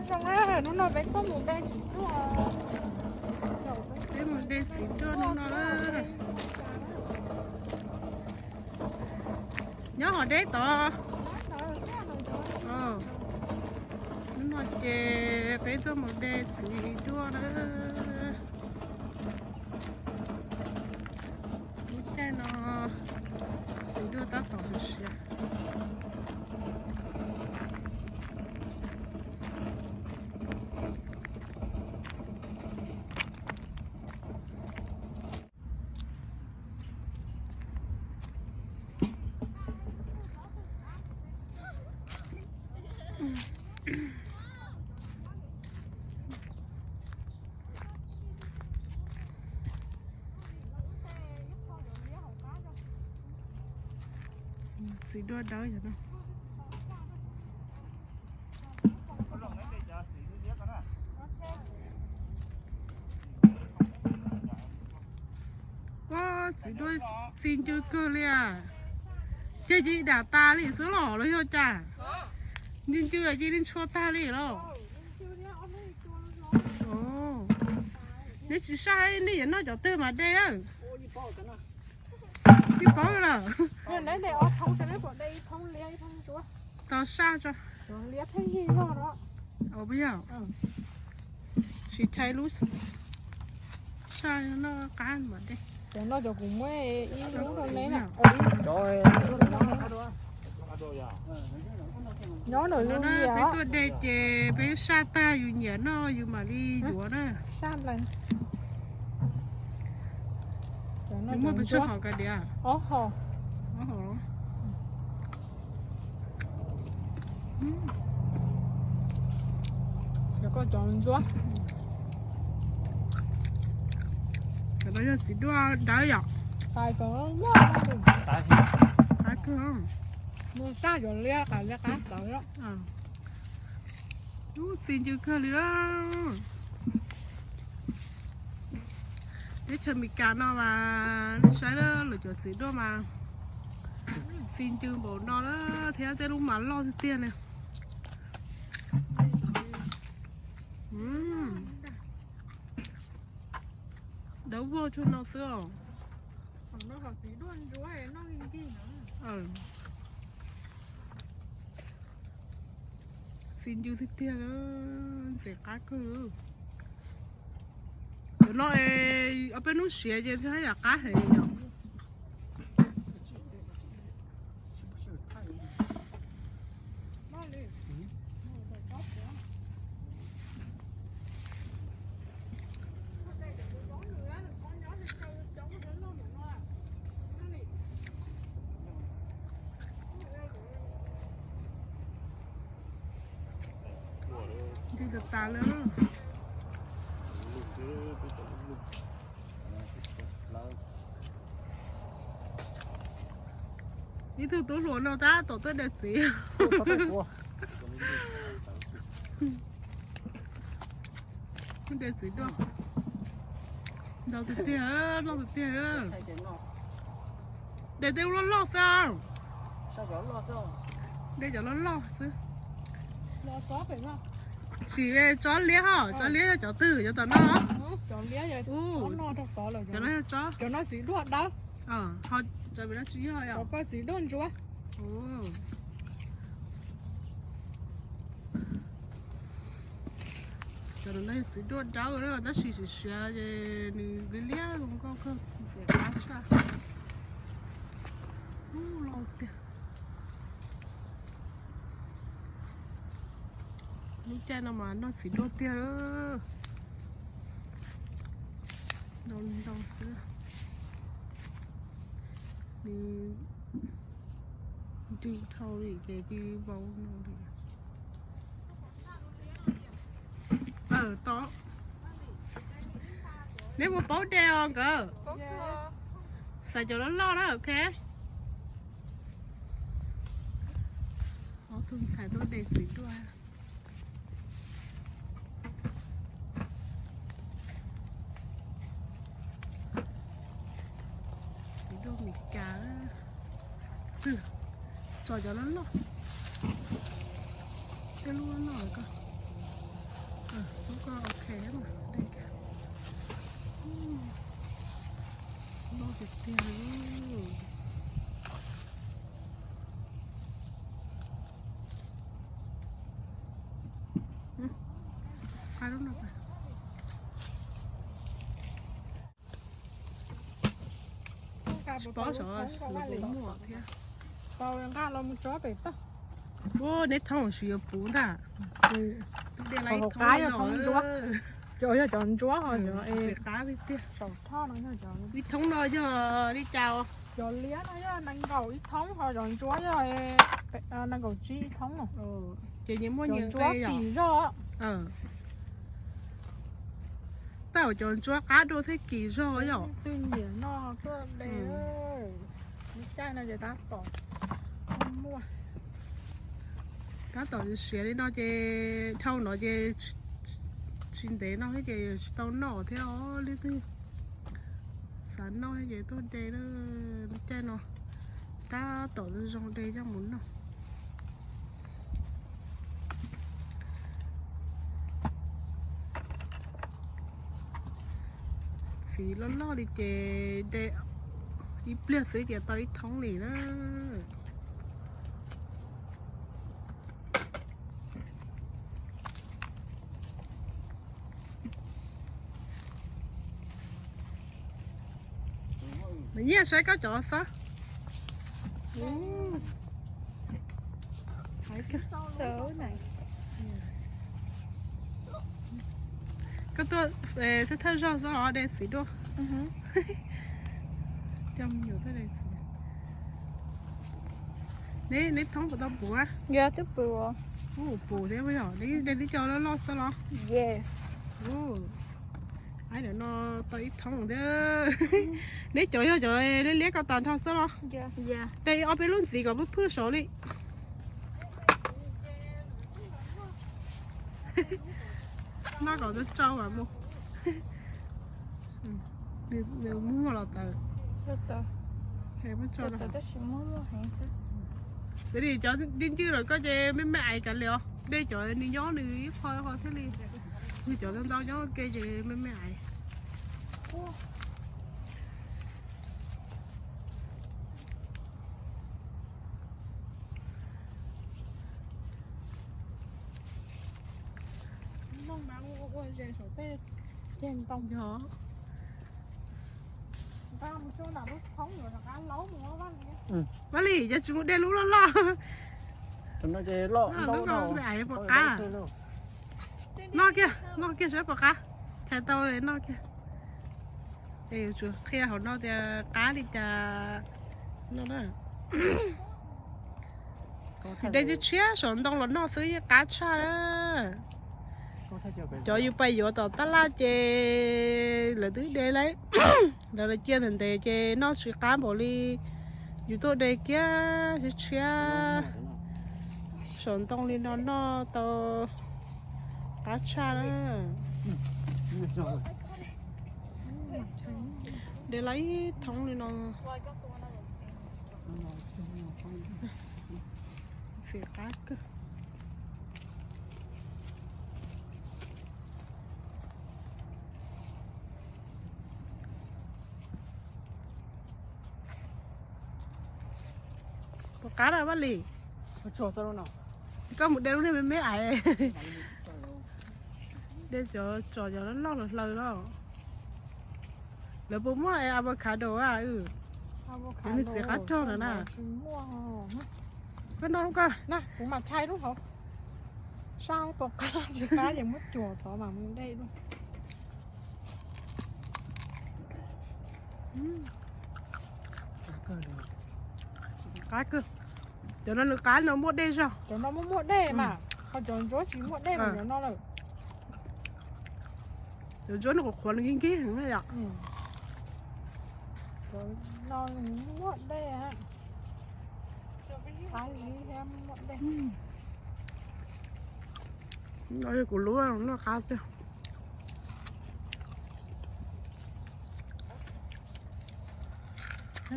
Hnub no peb tuaj mus de txiv duaj. Peb mus de txiv duaj hnub no. Nyob hauv deb tod. Hnub no ces peb tuaj mus de txiv duaj na. Lub caij no txiv duaj tab tom siav siav. Txiv duaj dawb yog no. Txiv duaj txi ncw kawg li as. Ces cia li dam tas li xwb los los yog cas? Ncw ncw ces li ntshua tag li los? Neb tsis saj nej yuav noj cov twg mas de. Tsis paub lawm. Tau saj tso. Ua yog tsis thaiv lub saj noj qab mas de. Nyob no peb tuaj de ces peb saj tag yus nyiam noj yus mam li yuav na. Nws muaj pes tsawg hom kav diav? Ob hom. Cov ntsuab. Cov no yog txiv duaj dawb yom? Qab kawg. Mus saj cov liab qab liab qab tawv. Lub txi ncw kawg li lawm. Teb chaws Amelikas no mas nej saib lawv cov txiv duaj mas txi ncw npaum no lawm thiab tej lub mas loj tiag tiag li. Dawb vog tsuag no xwb os. Txi ncw tiag tiag, ntxim qab kawg. Cov no es ob peb hnub siav ces haj yam qab heev yom. Ntws tas tas lawm. Ib tug tub hluas no tab tom tuaj de txiv. De txiv duaj. Ntau tiag tiag, loj tiag tiag. De tej lub loj loj xwb. De cov loj loj xwb. Sim tsob liab ho, tsob liab yog cov twg, cov tom no los? Cov no yog tsob. Cov no txiv duaj dawb. Ho cov no tsis yog yom? Txiv duaj ntsuab. Cov no yog txiv duaj dawb tab sis siav siav ces nws liab liab zoo nkauj kawg, ntxim qab tshaj. Loj tiag. Lub caij no mas noj txiv duaj tiag lawm. Ntau ntau xwb. Nws ncw dhau li ces cia li vau no li. Neb puas paub de os nkawd? Xav cov loj loj na, ok. Ob tug ntxhais tuaj de txiv duaj. Txiv duaj Amelikas. Tso cov loj loj. Tej lub loj loj ko. Ok, loj tiag tiag. Qab lub no. Tsis paub xyov puas muaj thiab. Tau nqa los mus tso pem toj. Ua neb thoob tsis yuav puv ntag. Qab yog thoob ntsuab, cov yog cov ntsuab ho cov es qab li tiag. Saum thoj no yog cov, ib thoob no yog li cas? Cov liab no yog nees nkaum ib thoob ho cov ntsuab yog nees nkaum tsib ib thoob no. Ces nyias muaj nyias ntsuab nqe yom. Kim zog. Tab sis cov ntsuab qab dua thiab kim zog yom. Twb nyiam noj tuaj de. Lub caij no ces tab tom muaj. Tab tom siav li no ces dhau no ces tsis ntev no thiab ces tsis tau noj thiab os. Leej twg xav noj ces tuaj de na. Lub caij no tab tom zoo de coj mus noj. Txiv loj loj li ces de ib pliag xwb ces tau ib thoob li na. Nyiaj saib koj cov xwb. Koj tuaj thawj thawj zog xwb los de txiv dua. Coj me nyuam tuaj de txiv. Neb, neb thoob puas tau puv? Yog twb puv. Puv thiab yog neb de tib co loj loj xwb los? Yes. Ai, ntawm no tau ib thoob thiab. Neb cov yog cov liab liab ko tas nrho xwb los? De ob peb lub ntxiv kom phwj phwj saud li. Noj kom tsau tsau mus. Nws muag los tawm. Xws li cov ncwj ncwj lawm koj ces me me ais kav liam os, de cov nws nyob nws ib qho qho thiaj li. Nws cov ntau ntau nyob ua ke ces me me ais. Noj mas ua ua zes saum tej ceg ntoo. Vaj Lis, yog tsis mus de lub loj loj. Lub no me ais puas qab? Noj kiag, noj kiag saib puas qab. Thaiv tau noj kiag. Es yuav tsum qhia hauv no tias qab li cas no na. De tshiab tshiab saum ntoo los noj xwb yeej qab tshaj na. Cov yus pais yuav tom tab laj ces lawv twb de lawm. Lawv cia ntev ntev ces noj tsis qab npaum li yus tuaj de kiag tshiab tshiab saum ntoo li no noj tau qab tshaj na. De lawm ib thoob li no. Xim qab kawg. Puas qab na Vaj Lis? Koj mus de lub niag me me ais. De cov tsom cov loj loj hlaws hlaws los. Lawv puas muaj avocado a? Cov me txiv qab rog ntawd na. Koj noj lub koj. Kuv mam thaij lub hauv. Saib puas qab, tsis qab ces muab cuam tod mam mus de lub. Qab kawg. Cov no nws qab no muaj dej zog. Cov no muaj muaj dej mas, ho cov ntsuab tsis muaj dej mas cov no lawm. Cov ntsuab no qhuav qhuav nws nkig nkig heev na yom. Cov no muaj dej. Qab zib thiab muaj dej. No yog kuv lub noj qab tiag.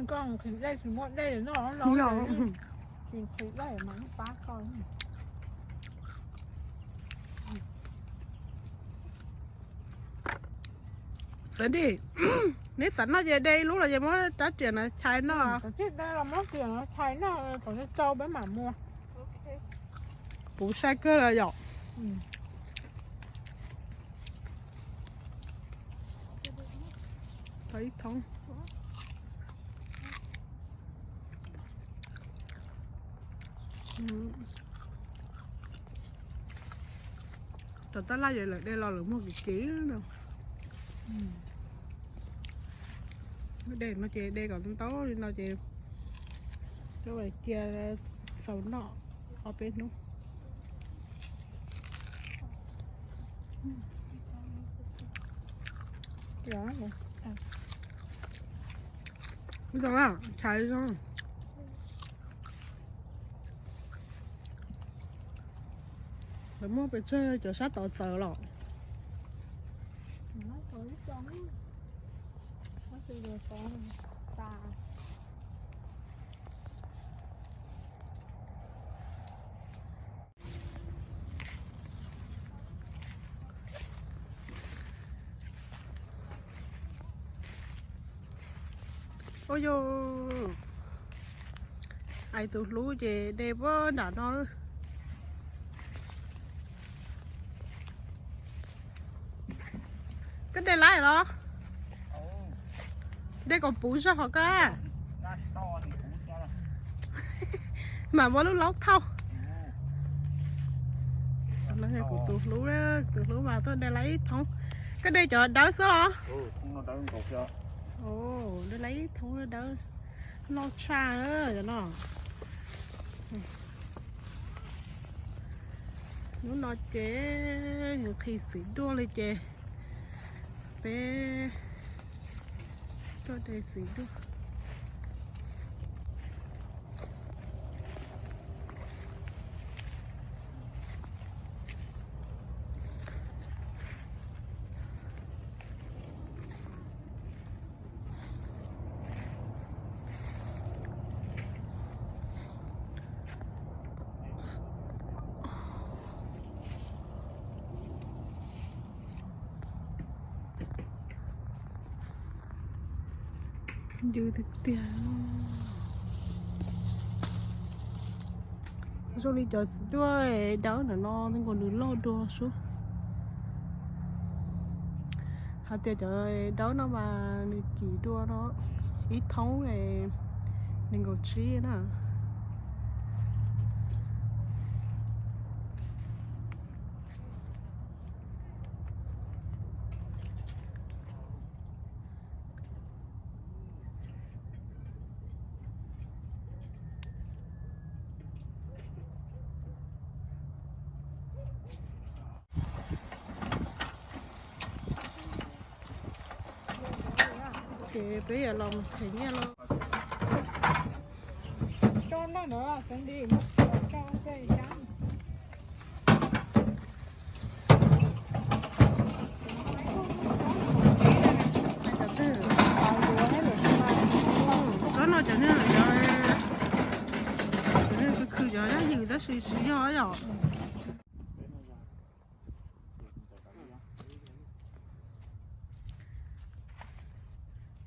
Koj nqhis dej tsis muaj dej no no. Tsis nqhis dej mas pab koj. Lawv di, neb xav noj ces de ib lub los ces muab rab riam no chais noj. Kuv sai kawg los yom. Ib thoob. Cov tab laj ces lawv de los lawv muag kim kim. De no ces de kom ntau li no ces cia xaus noj ob peb hnub. Ua zoo, chais zoo. Lawv muab pes tsawg cov sab tod txawv los. Ua yus, ais tus hlub ces de puag nram no. Koj de laib los? De kom puv zog qhov koj. Mam muab lub laub thauj. Kuv tus hlub, tus hlub mas tuaj de laib ib thoob. Koj de cov dawb xwb los? De laib ib thoob dawb, noj tshaj cov no. Hnub no ces nqhis xim duaj li ces peb tuaj de xim duaj. Ncw tiag tiag. Zoo li cov xim duaj dawb ntawm no nkaus nws loj dua sub. Hais tias cov dawb no mas nws kim dua no, ib thoob nees nkaum tsib na. Ces peb yuav los mus them nyiaj lauj. Tsob no cov niag, cov niag khwv khwv cov yaj ywm tab sis tsis yog yom.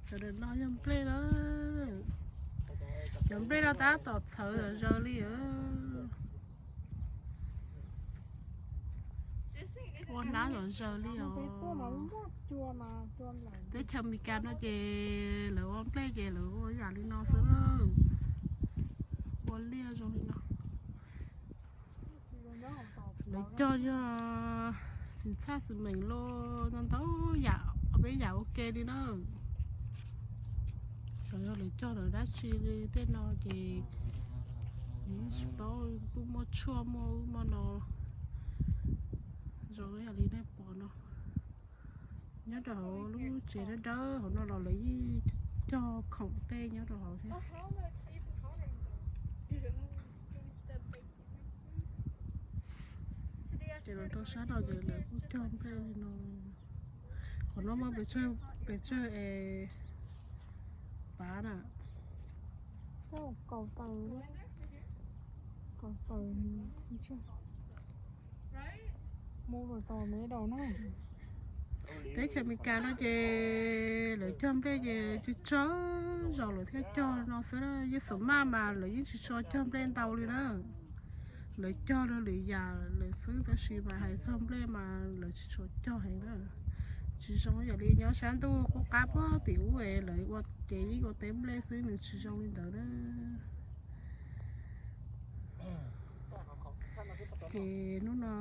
Cov no yog nplej na. Cov nplej no tab tom txhawv zom zaws li. Ua hnab zom zaws li os. Teb chaws Amelikas no ces lawv ua nplej ces lawv ua yam li no xwb na. Ua liaj zoo li no. Lawv cog yog xim txhaj xim meem los ntau ntau yam, peb yam ua ke li na. Xyov yog lawv cog lawv dab tsi li tej no ces kuv tsis paub, kuj muaj tshuaj muaj ub muaj no zoo yam li nej pom no. Nyob rau hauv lub tsev dawb dawb hauv no los lawv yeej cog khoom tej nyob rau hauv thiab. Ces los rau sab no ces lawv kuj cog nplej li no. Qhov no mas pes tsawg, pes tsawg es pav na. Kaum tawm, kaum tawm, mus kom tau me daus na. Teb chaws Amelikas no ces lawv cog nplej ces tsawg tsawg zaus lawv thiaj cog no xwb na. Yeej xub maj mas lawv yeej tsis tshua cog nplej ntau li na. Lawv cog lawv lwm yam lawm xwb tab sis mas hais txog nplej mas lawv tsis tshua cog heev na. Tsis zoo yam li nyob sab ntuj qub qab puag tim ub es lawv ua ces yeej ua teb nplej xwb, nws tsis zoo li ntawd na. Ces hnub no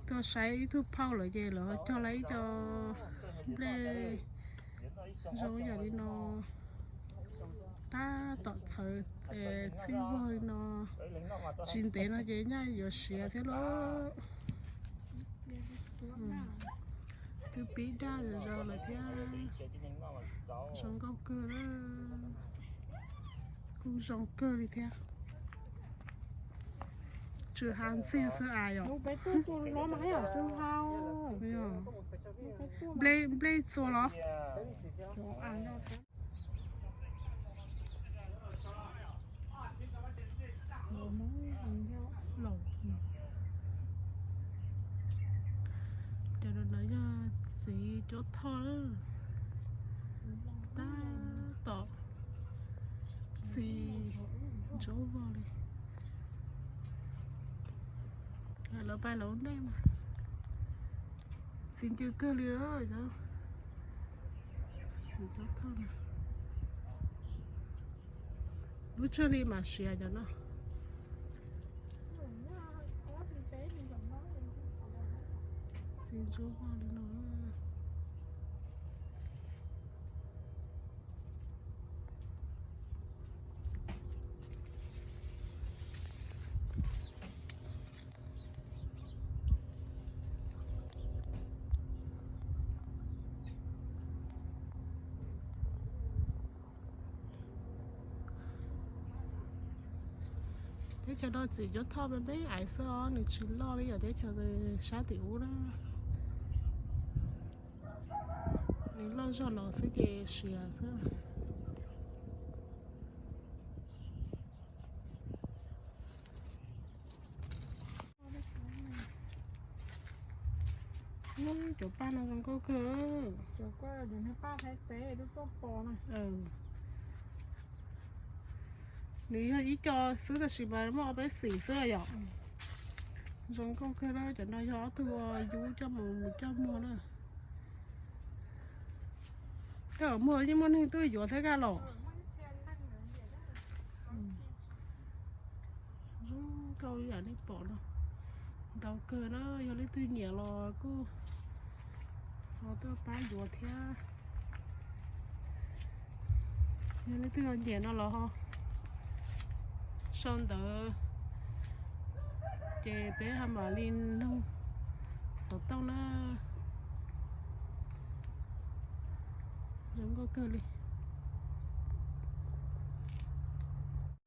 tuaj saib ib tug phauj lawm ces lawv cog lawv ib co nplej zoo yam li no, tab tom txhawv txhij vog li no. Tsis ntev no ces nyaj yuav siav thiab lauj. Twb pib daj zom zaws lawm thiab. Zoo nkauj kawg, kuj zoo kawg li thiab. Tsw ha ntxiag xwb as yom. Nplej txua los? Cov no yog txiv cuab thoj na, tab tom txi ntsuab vog li. Lawv pais lawv ua ntej mas txi ncw kawg li. Txiv cuab thoj na, lub tsawg li mas siav cov no. Txi ntsuab vog li no. Teb chaws no txiv cuab thoj me me ais xwb os, nws tsis loj li yam teb chaws sab tim ub na. Nws loj zog no xwb ces siav xwb. Cov paj no zoo nkauj kawg. Nws yog ib co xwb tab sis mas muaj ob peb xim xwb yom. Zoo nkauj kawg na, cov no yog ob tug yub coj mus mus coj muag na. Tej zaum muag yeej muaj neeg tuaj yuav thiab kaj los. Zoo nkauj yam nej pom no, ntau kawg na, yog leej twg nyiam los kuj ho tuaj pab yuav thiab. Yog leej twg ho nyiam no los ho sau ntawv, ces peb ho mam li nug xov tooj na. Zoo nkauj kawg li.